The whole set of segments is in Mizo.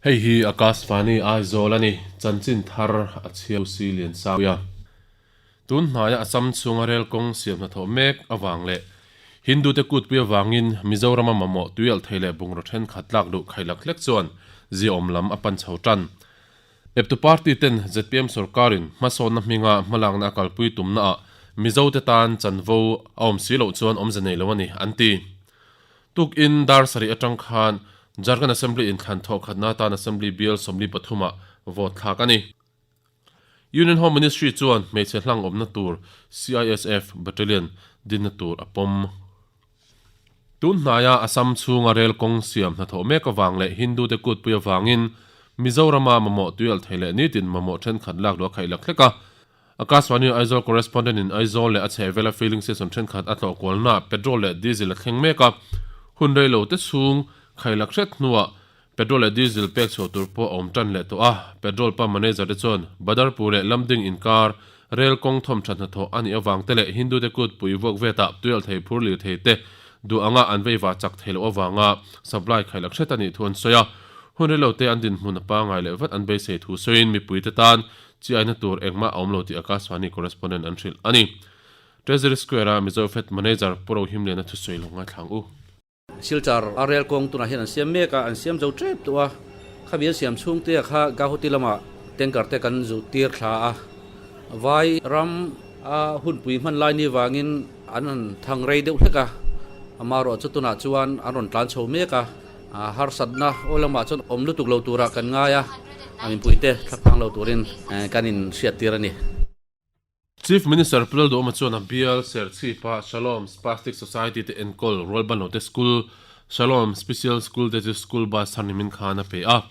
Hei hi Akashvani Aizawl a ni, chanchin thar a chhiar si lian sang a. Tun hnaia Assam chhunga rel kawng siam hnathawh mek avang leh Hindu te kutpui avangin Mizorama mamawh tuialh thei leh bungraw thenkhat tlak duh khailak hlek chuan ziaawm lam a pan chho tan. Eptu party ten zpm sorkarin hmasawnna hminga hmalakna a kalpui tumnaah Mizote tan chanvo a awm si loh chuan awmze nei lo a ni, an ti. Tukin dar sarih atang khan Jharkhand Assembly inthlan thawh khatna atan Assembly bial 43 ah vote thlak a ni. Union Home Ministry chuan hmeichhe hlang awmna tur CISF Battalion dinna tur a pawm. Tun hnaia Assam chhunga rel kawng siam hnathawh mek avang leh Hindu te kutpui avangin Mizorama mamawh tuialh thei leh nitin mamawh thenkhat lak luh a khaih lak hlek a. Akashvani Aizawl Correspondent in Aizawl leh a chhehvela filling station thenkhat a tlawh kualnaah petrol leh diesel a thleng mek a, hun rei lo te chhung khailak hret hnuah Petrol leh diesel pek chhuah tur pawh a awm tan leh tawh a, petrol pump manager te chuan Badarpur leh Lamding inkar rel kawng thawm that hnathawh a nih avang te leh Hindu te kut pui vuak vetah tuialh thei phur lirthei te duh anga an veiva chak thei loh avanga supply khailak hret a nih thu an sawi a. Hun rei lo te an dinhmun a pangai leh vat an beisei thu sawiin mipui te tan chi aina tur engmah a awm lo tih Akashvani correspondent an hrilh a ni. Treasury Square-a Mizo Fed manager Pu Rohimliana thusawi lo ngaithla ang u. Silchar a rel kawng tunah hian an siam mek a, an siam zo tep tawh a, khami an siam chhung te kha Gauhati lamah tanker te kan zuh tir thla a, vai ram a hunpui hman lai ni vangin an han thang rei deuh hlek a, amaherawh chu tunah chuan an rawn tlan chho mek a, harsatna aw lamah chuan awm lutuk lo turah kan ngai a, a mipui te thlaphang lo turin kan inhriat tir a ni. Chief Minister Pu Lalduhawma chuan a bial Serchhipa Shalom Spastic Society te enkawl Rualbanlote School, Shalom Special School te chu school bus thar nimin khan a pe a.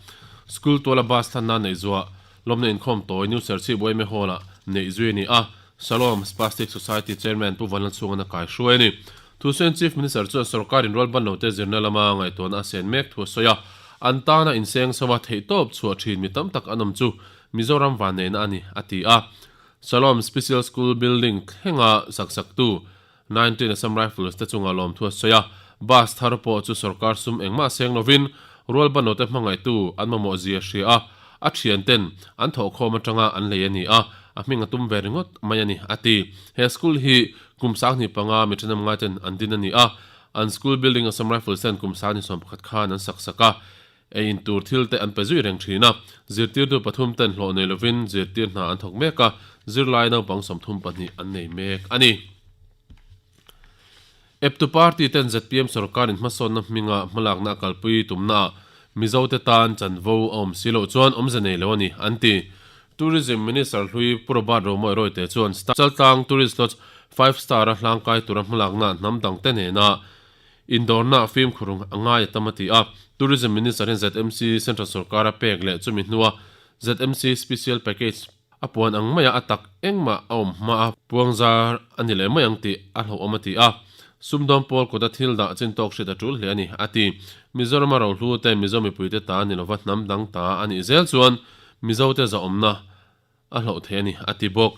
School tuala bus thlanna neih zuah lawmna inkhawm tawi New Serchhip yma Hall-ah neih zui a ni a, Shalom Spastic Society Chairman Pu Vanlalchhunga'n a kaihruai a ni. Thusawiin Chief Minister chuan sorkarin Rualbanlote zirna lama ngaihtuahna a sen mek thu a sawi a, an tana inseng chho a theihtawp chhuah thin mi tam tak an awm chu Mizoram vanneihna a ni, a ti a. Shalom Special School building thlenga sak saktu 19 Assam Rifles te chunga lawmthu a sawi a, bus thar pawh chu sorkar sum engmah seng lovin rualbanote hmangaihtu an mamawh zia hria a, a thianten an thawhkhawm atanga an lei a ni a, a hming a tum ve ringawt mai a ni, a ti. He school hi kum 25 mi thenawm ngaiten an din a ni a, an school building Assam Rifles ten kum 21 khan an sak sak a, Ei in tur thil te an pe zui reng thin a, zirtirtu pathum ten hlawh nei lovin zirtir hna an thawk mek a, zirlai naupang 32 an nei mek a ni. Eptu party ten zpm sorkarin hmasawnna hminga hmalakna a kalpui tumnaah Mizote tan chanvo a awm si loh chuan awmze nei lo a ni, an ti. Tourism Minister hlui Pu Robert Romawih Rawite chuan Chaltlang Tourist Lodge Five Star-a hlangkai tura hmalakna hnam dangte nena Indawrna fimkhur a ngai a tam a ti a, Tourism Minister hian ZMC Central sorkar a pek leh chumi hnua ZMC Special Package a puan ang maia a tak engmah a awm hma a puangzar a ni leh mai ang tih a hlauhawm a ti a, sumdawm pawl kawta thil dah chin tawk hriat a tul hle a ni a ti. Mizorama rohlu te Mizo mipuite ta ni lova hnam dang ta a nih zel chuan Mizote zahawmna a hlauh thei a ni, a ti bawk.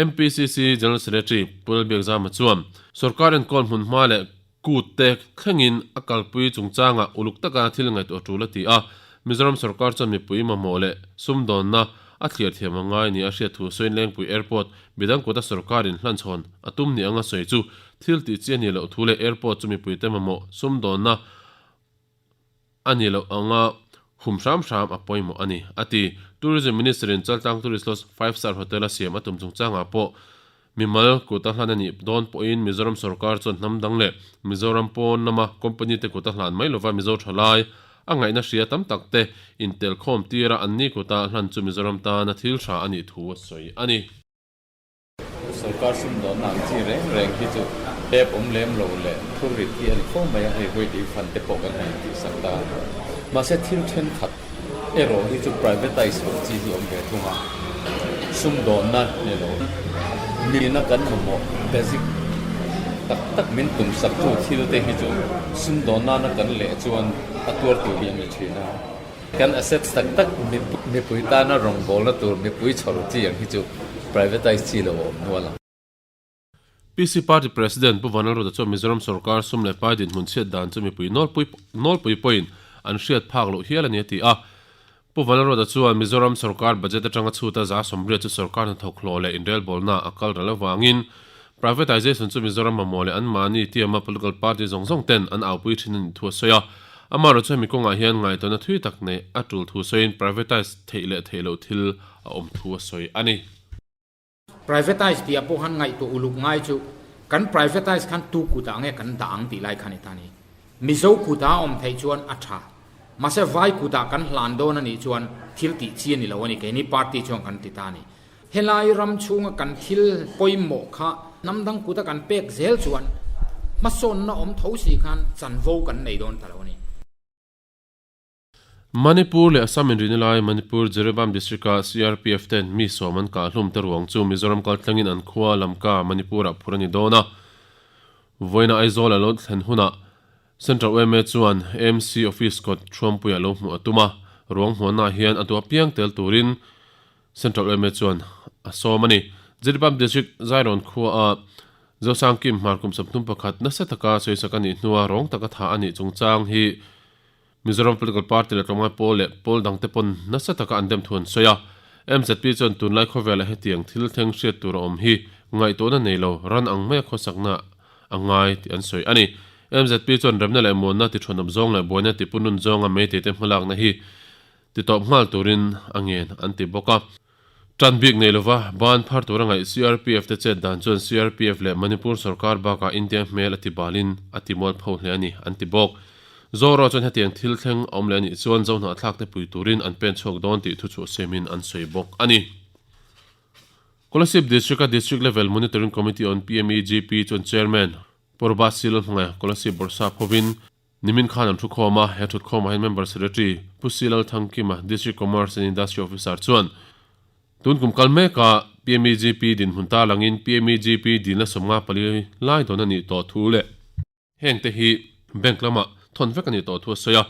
MPCC General Secretary Pu Lalbiakzama chuan sorkar enkawl hmun hma leh kut te thlengin a kalpui chungchangah uluk taka thil ngaihtuah tul a ti a, Mizoram sorkar chuan mipui mamawh leh sumdawnna a thliar thiam a ngai nia a hriat thu sawiin Lengpui Airport midang kuta sorkarin hlanchhawn a tum ni anga sawi chu thil tih chi a nih loh thu leh airport chu mipuite mamawh sumdawnna a ni loh anga hum hram hram a pawimawh a ni, a ti. Tourism Minister-in Chaltlang Tourist Lodge Five Star Hotel a siam a tum chungchangah pawh mimal kut a hlan a nih dawn pawhin Mizoram sorkar chuan hnam dang leh Mizoram pawn lama company te kut a hlan mai lova Mizo thalai a ngaihna hria tam tak te intelkhawm tira anni kuta hlan chu Mizoram tana thil tha a nih thu a sawi a ni. Sorkar sumdawnna ang chi reng reng hi chu tep awm lem lo leh phurrit hi a ni fo mai a, hei vawi fund te pawh kan han intihsak ta a. Mahse thil thenkhat erawh hi chu privatise loh chi hi awm ve thung a, sumdawnna ni lo nihna kan mamawh basic tak tak min tumsak chu thil te hi chu sumdawn nana kan leh chuan a tuar tur hi a ni thin a. Kan assets tak tak mipui tana rawngbawlna tur mipui chhawr chi ang hi chu privatise chi lo a awm nual ang. PC Party President Pu Vanlalruta chuan Mizoram sorkar sum leh pai dinhmun chhiat dan chu mipui nawlpui nawlpui pawhin an hriat phak loh hial a ni a ti a. Pu Vanlalruata chuan Mizoram sorkar budget atanga chhuta 80% chu sorkar hnathawk hlawh leh inrelbawlna a kal ral avangin privatisation chu Mizoram mamawh leh anmahni tiama political party zawng zawng ten an aupui thin a nih thu a sawi a. Amaherawhchu hemi kawngah hian ngaihtuahna thui tak neih a tul thu sawiin privatise theih leh theih loh thil a awm thu a sawi a ni. Privatise tih ah pawh khan ngaihtuah uluk ngai chu kan privatise khan tu kutah nge kan dah ang tih lai kha a ni ta ni. Mizo kutah a awm theih chuan a tha. Mahse vai kutah kan hlan dawn a nih chuan thil tih chi a ni lo a ni keini party chuan kan ti ta a ni. Helai ram chhunga kan thil pawimawh kha hnam dang kuta kan pek zel chuan hmasawnna awm tho si khan chanvo kan nei dawn ta lo a ni. Manipur leh Assam inrihna lai Manipur Jiribam District-a CRPF ten mi sawm an kah hlum te ruang chu Mizoram kaltlangin an khua Lamka, Manipur-ah phur a ni dawn a. Vawiina Aizawl a lo thlen hunah Central yma chuan AMC Office kawt Thuampuiah lo hmuh a tum a, ruang hmuahnaah hian a duh apiang tel turin Central yma chuan a sawm a ni. Jiribam District Zairawn khuaa Zosangkim hmar kum 31 nasa taka sawisak a nih hnua rawng taka thah a nih chungchang hi Mizoram Political Party leh tlawmngai pawl leh pawl dangte pawn nasa taka an dem thu an sawi a. MZP chuan tunlai khawvelah hetiang thil thleng hriat tur a awm hi ngaihtuahna nei lo ran ang maia khawsakna a ngai tih an sawi a ni. MZP chuan remna leh muanna ti thuanawp zawng leh buaina ti punlun zawnga meitei te hmalakna hi ti tawp nghal turin a ngen an ti bawk a. Tan bik nei lova ban phar tura ngaih CRPF te chet dan chuan CRPF leh Manipur sorkar bakah India hmel a ti balin a ti mual pho hle a ni, an ti bawk. Zoro chuan hetiang thil thleng a awm leh a nih chuan Zohnahthlak te pui turin an pen chhuak dawn tih thuchhuah siamin an sawi bawk a ni. Kolasib District-a District Level Monitoring Committee on PMEGP chuan Chairman Purba Sil hmangaih Kolasib Bawrhsap hovin Nimin khan an thukhawm a, he thutkhawmah hian Member Secretary Pu C Lalthangkima, District Commerce and Industry Officer chuan tun kum kal mekah PMEGP dinhmun tarlangin PMEGP dilna 54 lai dawn a nih tawh thu leh hengte hi Bank lamah thawn vek a nih tawh thu a sawi a.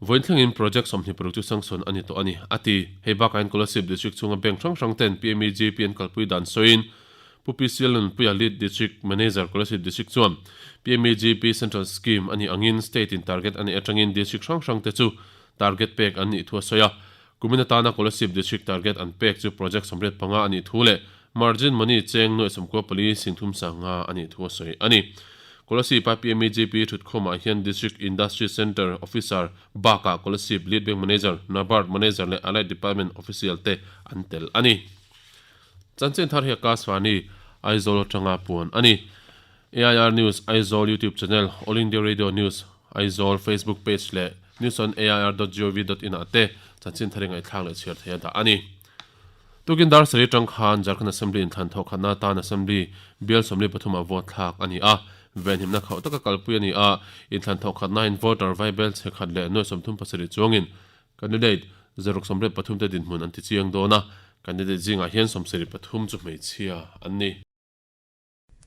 Vawiin thlengin Project 26 chu sanction a ni tawh a ni, a ti. Hei bakah hian Kolasib District chhunga Bank hrang hrang ten PMEGP an kalpui dan sawiin Pu PC Lalnunpuia Lead District Manager Kolasib District chuan PMEGP Central Scheme a nih angin State in target a neih atangin District hrang hrang te chu target pek an nih thu a sawi a. Kumin atana Kolasib District target an pek chu Project 85 a nih thu leh Margin Money cheng nuaih 94 singthum sanga a nih thu a sawi a ni. Kolasib a PMEGP thutkhawmah hian District Industry Centre Officer bakah Kolasib Lead Bank Manager, NABARD Manager leh Allied Department Official te an tel a ni. Chanchin thar hi Akashvani, Aizawl atanga puan a ni. AIR News Aizawl YouTube channel, All India Radio News Aizawl Facebook page leh news on air dot gov dot in ah te chanchin thar hi ngaihthlak leh chhiar theih a dah a ni. Tukin dar sarih atang khan Jharkhand Assembly inthlan thawh khatna atan Assembly bial 43 ah vote thlak a ni a, venhimna khauh taka kalpui a ni a, inthlan thawh khatnain voter vaibel chhe khat leh nuai 37 chuangin Candidate 683 te dinhmun an ti chiang dawn a, candidate zingah hian 73 chu hmeichhia an ni.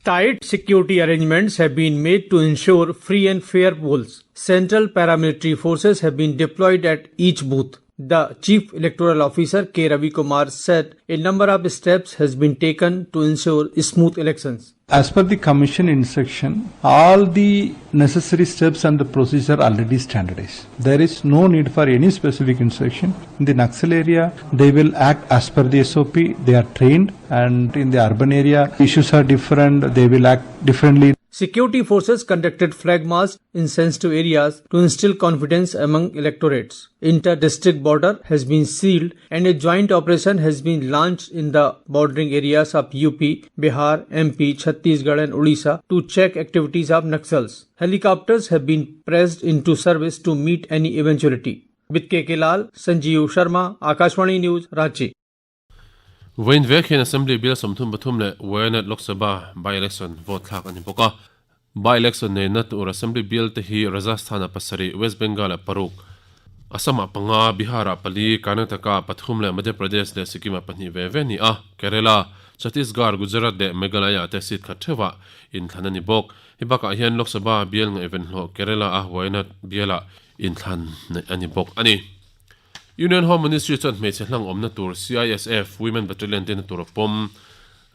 Tight security arrangements have been made to ensure free and fair polls. Central paramilitary forces have been deployed at each booth. The Chief Electoral Officer K. Ravi Kumar said a number of steps has been taken to ensure smooth elections. As per the commission instruction, all the necessary steps and the procedure already standardized. There is no need for any specific instruction. In the Naxal area, they will act as per the SOP. They are trained, and in the urban area, issues are different. They will act differently. Security forces conducted flag march in sensitive areas to instill confidence among electorates. Inter-district border has been sealed and a joint operation has been launched in the bordering areas of UP, Bihar, MP, Chhattisgarh and Odisha to check activities of Naxals. Helicopters have been pressed into service to meet any eventuality. With KK Lal, Sanjeev Sharma, Akashvani News, Ranchi. Vawiin vek hian Assembly bial 33 leh Wayanad Lok Sabha by-election vote thlak a ni bawk a. By-election neihna tur Assembly bial te hi Rajasthan-ah pasarih, West Bengal-ah paruk, Assam-ah panga, Bihar-ah pali, Karnataka-ah pathum leh Madhya Pradesh leh Sikkim-ah pahnih ve ve a ni a. Kerala, Chhattisgarh, Gujarat leh Meghalaya-ah te seat khat theuhah inthlan a ni bawk. Hei bakah hian Lok Sabha bial ngaihven hlawh Kerala-a Wayanad bialah inthlan neih a ni bawk a ni. Union Home Ministry chuan hmeichhe hlang awmna tur CISF Women Battalion te na tur a pawm.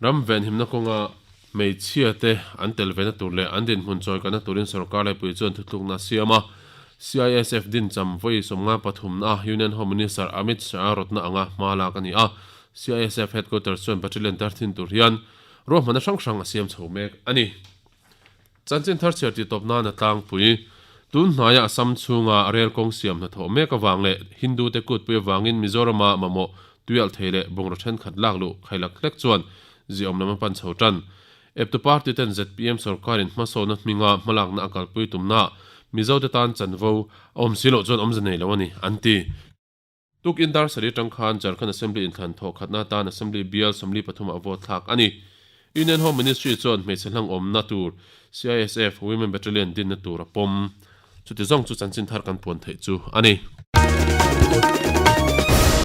Ram venhimna kawnga hmeichhia te an tel vena tur leh an dinhmun chawi kalna turin sorkar laipui chuan thutlukna a siam a. CISF din cham vawi 53 na a Union Home Minister Amit Shah rawtna anga hma lak a ni a. CISF headquarters chuan battalion tar thin tur hian ruahmanna hrang hrang a siam chho mek a ni. Chanchin thar chhiar tih tawp nan a tlangpui. Tun hnaia Assam chhunga rel kawng siam hnathawh mek avang leh Hindu te kutpui avangin Mizorama mamawh tuialh thei leh bungraw thenkhat lak luh khailak hlek chuan ziaawm lam a pan chho tan. Eptu party ten zpm sorkarin hmasawnna hminga hmalakna a kalpui tumnaah Mizote tan chanvo a awm si loh chuan awmze nei lo a ni, an ti. Tukin dar sarih atang khan Jharkhand Assembly inthlan thawh khatna atan Assembly bial 43 ah vote thlak a ni. Union Home Ministry chuan hmeichhe hlang awmna tur CISF Women Battalion dinna tur a pawm. Chuti zawng chu chanchin thar kan puan theih chu a ni.